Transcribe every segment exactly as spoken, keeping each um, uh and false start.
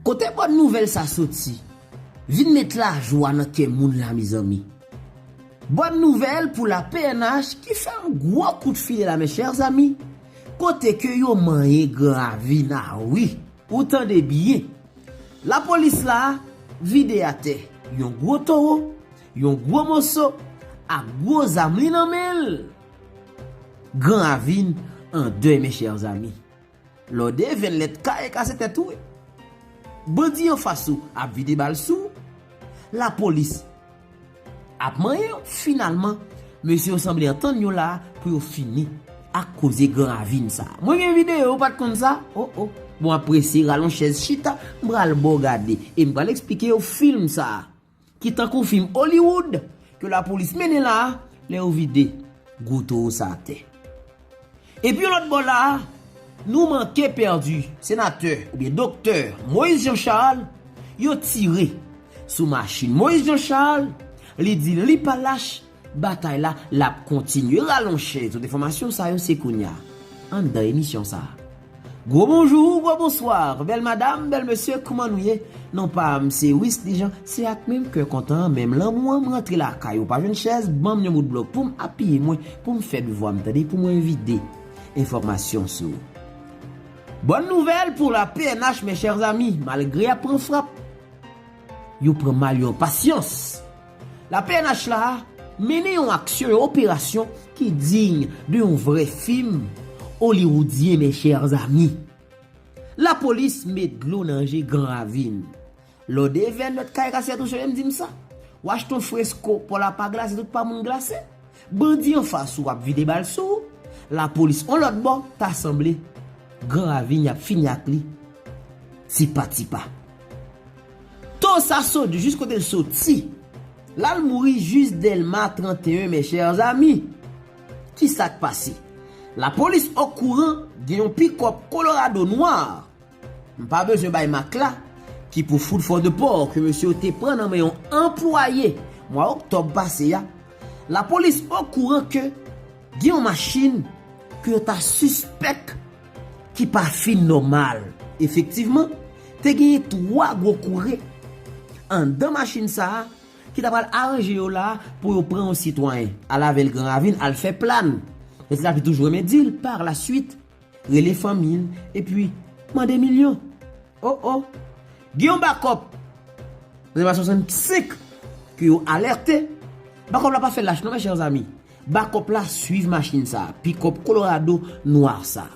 Kote bòn nouvèl sa soti? Vin met lajwa nan kè moun la, mezanmi. Bòn nouvèl pou la P N H ki fè yon gwo kout filè la, mes chers amis. Kote ke yo manyen Gran Ravin a, wi. Ou tande byen. Lapolis la vide atè yon gwo towo, yon gwo moso, ak gwo zam li nan men l. Gran Ravin an dèy, mes chers amis. Lè w devenn lèt kay e kase tèt ou, wi. Bandi anfas ou ap vide bal sou ou. Lapolis ap manyen yo. Finalman, mesye yo sanble antann yo la pou yo fini ak koze Gran Ravin sa. Mwen gen videyo, ou pa t konn sa? Oh, oh. Bon, apresye, rale yon chèz chita, m pral ba w gade. E m pral eksplike yo fim sa, ki tankou fim Hollywood, ke lapolis mennen la, lè yo vide gwo towo sa atè. Epi yon lòt bò la, nou manke pèdi senatè oubyen doktè Moïse Jean Charles, yo tire sou machin Moïse Jean Charles, li di li pa lach, batay la, l ap kontinye. Rale yon chèz, tout enfòmasyon sa yo se kounye a, anndan emisyon sa. Gwo bonjou, gwo bonswa, bèl madanm, bèl mesye, kòman nou ye? Non pa m se Wisly Jean, se ak menm kè kontan, menm lanmou an m rantre lakay ou. Pa jwenn chèz, ban m yon bout blòk pou m apiye mwen, pou m fè devwa m, tande, pou mwen vide enfòmasyon sou ou. Bòn nouvèl pou la P N H, mes chers amis, malgre y ap pran frap, yo pran mal yo an pasyans. La P N H la mennen yon aksyon, yon operasyon ki diy de yon vrè fim hollywoodyen, mes chers amis. Lapolis met dlo nan je Gran Ravin. Lè w devenn lèt kay kase tèt ou, chonje m di m sa. W achte yon fresko, pa w la pa glase, tout pa moun glase. Bandi anfas ou ap vide bal sou ou. Lapolis yon lòt bò, ta sanble Gran Ravin y ap fini ak li tipa tipa. Towo sa sot jis kote l soti. L al mouri jis Dèlma trannteyen, mes chers amis. Ki sa k pase? Lapolis okouran gen yon pikòp Colorado nwa. M pa bezwen bay mak la, ki pou Food for the Poor, ke mesye yo te pran nan men yon anplwaye mwa oktòb pase a. Lapolis okouran ke gen yon machin ke yo ta sispèk ki pa fin nòmal. Efektivman, te genyen twa gwo koure anndan machin sa a ki ta pral aranje yo la pou yo pran yon sitwayen, al avè l Gran Ravin, al fè plàn. E se sa ki toujou renmen di l, par la suite, rele fanmi l, epi mande milyon. Oh, oh. Gen yon bakòp nan swasann senk ke yo alète. Bakòp la pa fè lach non, mes chers amis. Bakòp la swiv machin sa, pikòp Colorado nwa sa.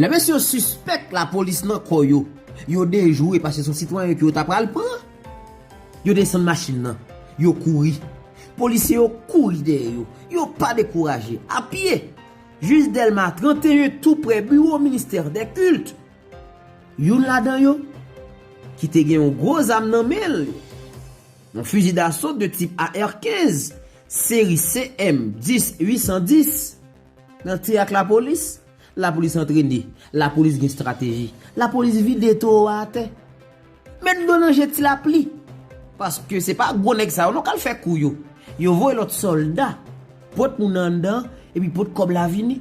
Lè mesye yo sispèk lapolis nan kò yo, yo dejoure paske se yon sitwayen ke yo ta pral pran. Yo desann machin nan, yo kouri. Polisye yo kouri dèyè yo. Yo pa dekouraje. A pye, jis Dèlma trannteyen, tou prè biwo ministè dè kilt. Youn ladan yo, ki te gen yon gwo zam nan men l, yon fizi daso de tip A R kenz, seri C M dis uit san dis, nan tire ak lapolis. Lapolis antrene, lapolis gen estrateji, lapolis vide towo a atè. Met dlo nan je ti lapli. Paske se pa gwo nèg sa yo non k al fè kou yo. Yo voye lòt sòlda, pot moun nan anndan, epi pot kòb la vini.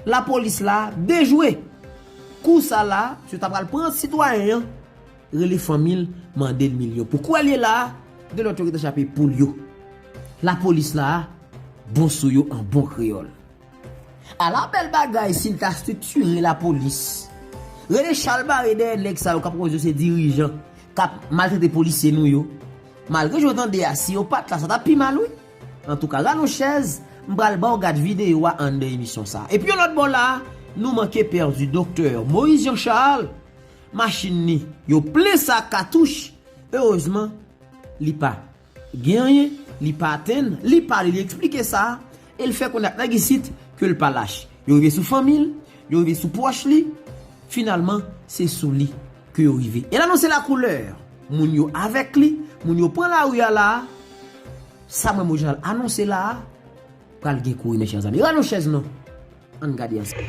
Lapolis la dejwe. Kou sa la, misye ta pral pran sitwayen an, rele fanmi l, mande l milyon. Pou kwè l ye la, de lòt yo gentan chape poul yo. Lapolis la, bon sou yo an bon kreyòl. Ala bèl bagay si l ta estrikire lapolis. Rele chal bare dèyè nèg sa yo k ap kwè yo se dirijan, k ap maltrete polisye nou yo. Malgre jan w tande a, si yo pa t la, sa t ap pi mal, wi. Antouka, rale yon chèz, m pral ba w gad videyo a anndan emisyon sa. Epi yon lòt bò la, nou manke pèdi doktè Moïse Jean Charles, machin li, yo plen sa katouch. Erezman, li pa gen anyen, li pa atenn, li pale, li eksplike sa, e l fè konnen ak nèg isit ke l pa lach. Yo rive sou fanmi l, yo rive sou pwòch li, finalman, se sou li ke yo rive. E l anonse lakoulè, moun yo avèk li, moun yo pran lari a la a, sa mwen Moïse Jean Charles anonse la a, pral gen kouri, mes chers amis. Rale yon chèz non. Ann gade ansanm.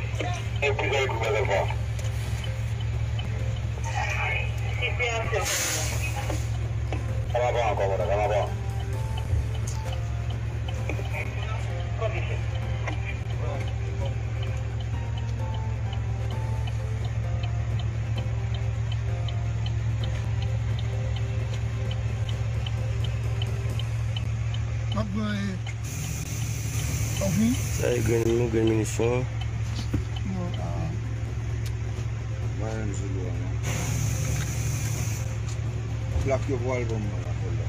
Sa va pa ankò, brother, sa va pa. Ap bay. Sa w fin? Sa e grenn, grenn minisyon an. Mwen menm sou do a non. Plak yo pral ban mwen la, la.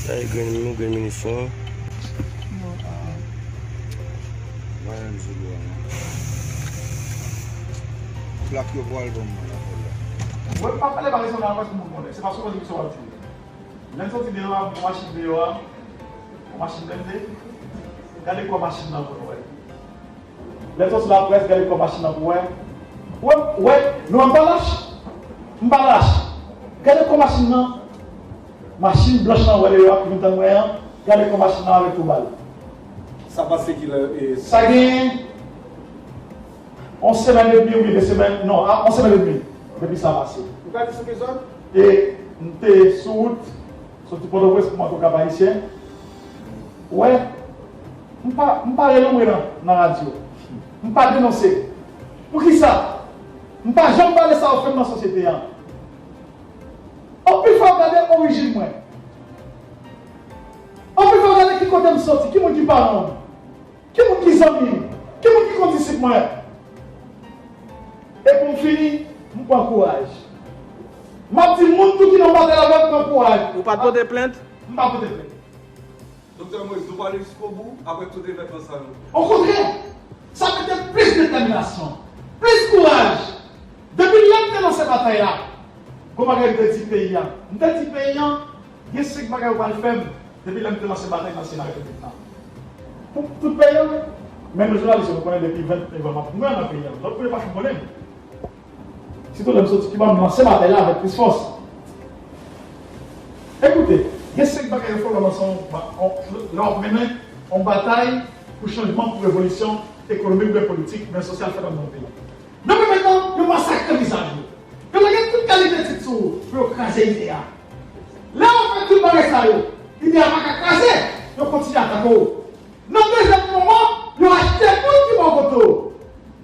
Sa e grenn, grenn minisyon an. Mwen menm sou do a non. Plak yo pral ban mwen la, la. Mwen pa pale bagay sa nan près pou moun konnen. Se pa sou kondiksyon w ap di. Lè n soti deyò a, yon machin deyò a, yon machin blende. Gade kò machin nan pou nou wè. Lè n soti laprès, gade kò machin nan pou wè. Wè, wè, nou wè m pa lach. M pa lach. Gade kò machin nan. Machin blanch lan wè deyò a, pou nou tann wè an. Gade kò machin nan avèk tou bal. Sa pase kilè, e, sa genyen yon semèn edmi oubyen de semèn, non, a, yon semèn edmi depi sa pase. Ou ka di sou ki zòn? E, m te sou wout, soti Pòtoprens pou m antre Kap Ayisyen. Wè, m pa, m pa rele w nan, nan radyo. M pa denonse. Poukisa? M pa janm pale sa yo fè m nan sosyete a. Anpil fwa, w gade orijin mwen. Anpil fwa, w gade ki kote m soti, ki moun ki paran m, ki moun ki zanmi m, ki moun ki kondisip mwen. E pou m fini, m pran kouraj. M ap di moun tou ki nan batay avè m, pran kouraj. Ou pa t pote plent? M pa pote plent. Doktè Moïse, nou pale jiskobou, apre tout defèt lan sa nou. Okontrè, sa mete plis detèminasyon, plis kouraj. Depi lè m te lanse batay la, gon bagay m te di peyi a. M te di peyi a, gen senk bagay ou pral fè m, depi lè m te lanse batay nan Sena Repiblik la. Pou tout peyi a, wi. Menm jounalis yo, nou konnen depi vennde novanm, mwen nan peyi a. Lòt kote pa fin konnen m. Sitou lè m soti Kiba, m lanse batay la avèk plis fòs. Ekoute, gen senk bagay yo fè w lanse yon ba-, yon, lè w ap mennen yon batay pou chanjman, pou revolisyon ekonomik oubyen politik, men sosyal fèt anndan yon peyi. Nan menm tan, yo masakre vizaj ou. Yo lage tout kalite tit sou ou pou yo kraze ide a. Lè yo fè tout bagay sa yo, ide a pa ka kraze, yo kontinye atake w. Nan dezyèm moman, yo achte moun ki bò kote w.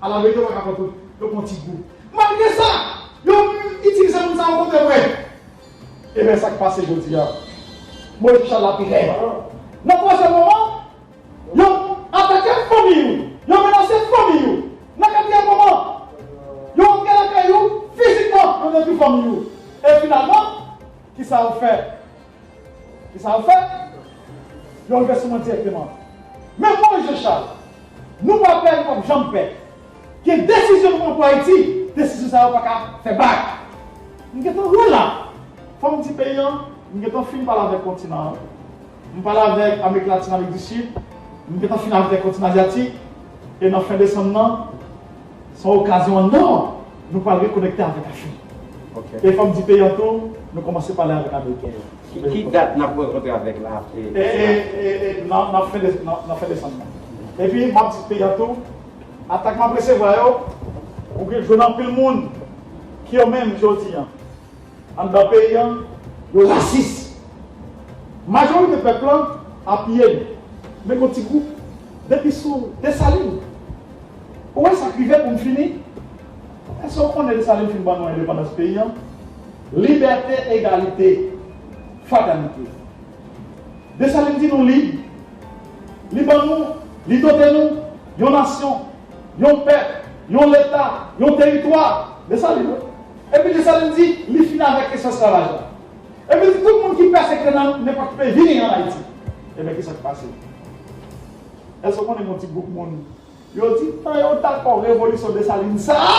Alaverite, yo pa ka pran tout, yo pran ti gwoup. Malgre sa, yo itilize moun sa yo kont mwen. Ebyen, sa k pase jodi a, Moïse Michel la pi rèd. Nan twazyèm moman, yo atake fanmi w, yo menase fanmi w. Nan katriyèm moman, yo antre lakay ou fizikman, yo detwi fanmi w. E finalman, kisa yo fè? Kisa yo fè? Yo rive sou mwen dirèkteman. Men Moïse Jean Charles, nou pa pè, nou p ap janm pè. Gen desizyon nou pran pou Ayiti, desizyon sa yo pa ka fè bak. M gentan wè la. Fò m di peyi an, m gentan fin pale avèk kontinan an. M pale avèk Amerik Latin, Amerik di Sid. M gentan fin avèk kontinan azyatik. E nan fen desanm nan, se yon okazyon an nò, nou pral rekonekte avèk Afrik. Ok. E fò m di peyi an tou, nou kòmanse pale avèk Ameriken yo. Ki, ki dat n ap rankontre avèk la? E, e, e, e, nan, nan fen de-, nan, nan fen desanm nan. Epi, m ap di peyi an tou, atak m ap resevwa yo, ou gen jwenn anpil moun ki yo menm jodi an, anndan peyi an, yo rasis. Majorite pèp lan apiye l. Men gon ti gwoup, depi sou Desalin, ou wè sa k rive pou m fini? Èske w konnen Desalin fin ban nou endepandans peyi an? Libète, egalite, fratènite. Desalin di nou lib. Li ban nou, li dote nou yon nasyon, yon pèp, yon leta, yon teritwa. Desalin, wi. Epi Desalin di, li fini avèk kesyon esklavaj la. Epi tout moun ki pèsekite nan nenpòt peyi vini ann Ayiti. Ebyen, kisa k pase? Èske w konnen yon ti gwoup moun, yo di, tan yo dakò revolisyon Desalin sa a,